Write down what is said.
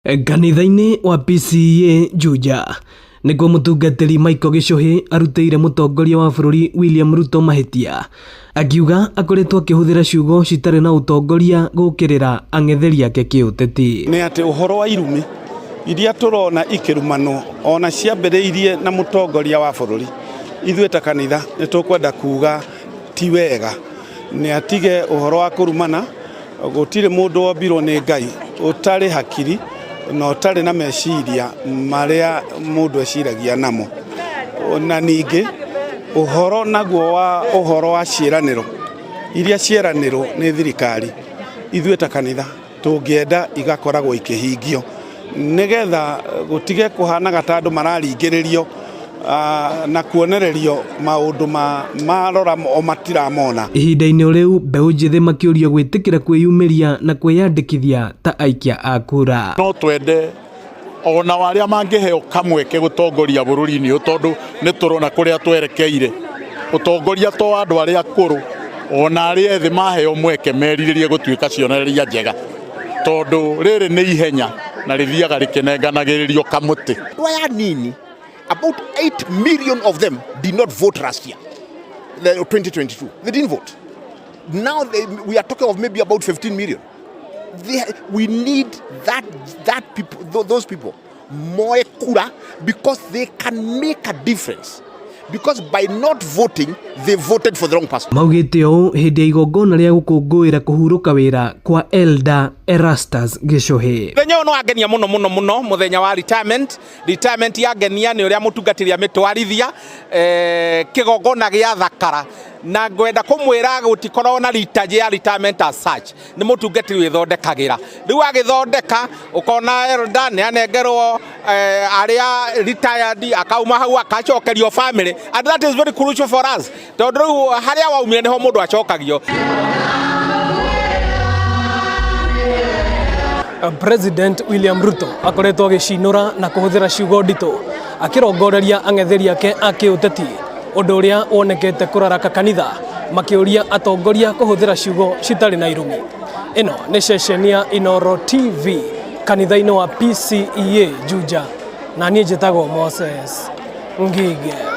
Kanitha-inĩ wa PCEA Juja nĩkuo mũtungatĩri Michael Gichuhi arutĩire mũtongoria wa bũrũri William Ruto mahĩtia akiuga akoretwo akĩhũthĩra ciugo citarĩ na ũtongoria gũkĩrĩra ang'etheri ake kĩũteti. Nĩ atĩ ũhoro wa irumi iria tũrona ikĩrumanwo ona ciambĩrĩirie na mũtongoria wa bũrũri, ithuĩ ta kanitha nĩ tũkwenda kuga ti wega, nĩ atige ũhoro wa kũrumana. Gũtirĩ mũndũ wombirwo nĩ Ngai ũtarĩ hakiri na ũtarĩ na meciria marĩa mũndũ eciragia namo. Na ningĩ ũhoro naguo wa ũhoro wa ciĩranĩro iria cieranĩrwo nĩ thirikari, ithuĩ ta kanitha tũngĩenda igakoragwo ikĩhingio nĩgetha gũtige kũhanaga ta andũ mararingĩrĩrio na kuonererio maũndũ marora o matiramona. Ihinda-inĩ rĩu mbeũ njĩthĩ makĩũrio gwĩtĩkĩra kwĩyumĩria na kwĩyandĩkithia ta aikia a kura. No twende ona arĩa mangĩheo kamweke gũtongoria bũrũri-inĩ ũyũ, tondũ nĩ tũrona kũrĩa twerekeire. Ũtongoria to wa andũ arĩa akũrũ, ona arĩa ethĩ maheo mweke merirĩrie gũtuĩka cionereria njega, tondũ rĩrĩ nĩ ihenya na rĩthiaga rĩkĩnenganagĩrĩrio kamũtĩ. Andũ aya anini, about 8 million of them did not vote last year, the 2022. They didn't vote. Now we are talking of maybe about 15 million. We need those people more kura, because they can make a difference. Because by not voting, they voted for the wrong person. Maugĩte ũũ hĩndĩ ya igongona rĩa gũkũngũĩra kũhurũka wĩra kwa Elder Erastus Gichuhi. Mũthenya ũyũ nĩ wangenia mũno mũno mũno, mũthenya wa retirement. Retirement yangenia nĩ ũrĩa mũtungatĩri amĩtwarithia, kĩgongona gĩa thakara. Na ngwenda kũmwĩra gũtikoragwo na liturgy ya retirement as such. Nĩ mũtungatĩri wĩthondekagĩra. Rĩu agĩthondeka, ũkona elder nĩ anengerwo, arĩa retired, akauma hau akacokerio family. And that is very crucial for us. Tondũ rĩu harĩa waumire nĩho mũndũ acokagio. President William Ruto akoretwo agĩcinũra na kũhũthĩra ciugo nditũ akĩrongoreria ang'etheri ake a kĩũteti, ũndũ ũrĩa wonekete kũraraka kanitha makĩũria atongoria kũhũthĩra ciugo citarĩ na irumi. Ĩno nĩ ceceni ya Inooro TV kanitha-inĩ wa PCEA Juja, na niĩ njĩtagwo Moses Ngige.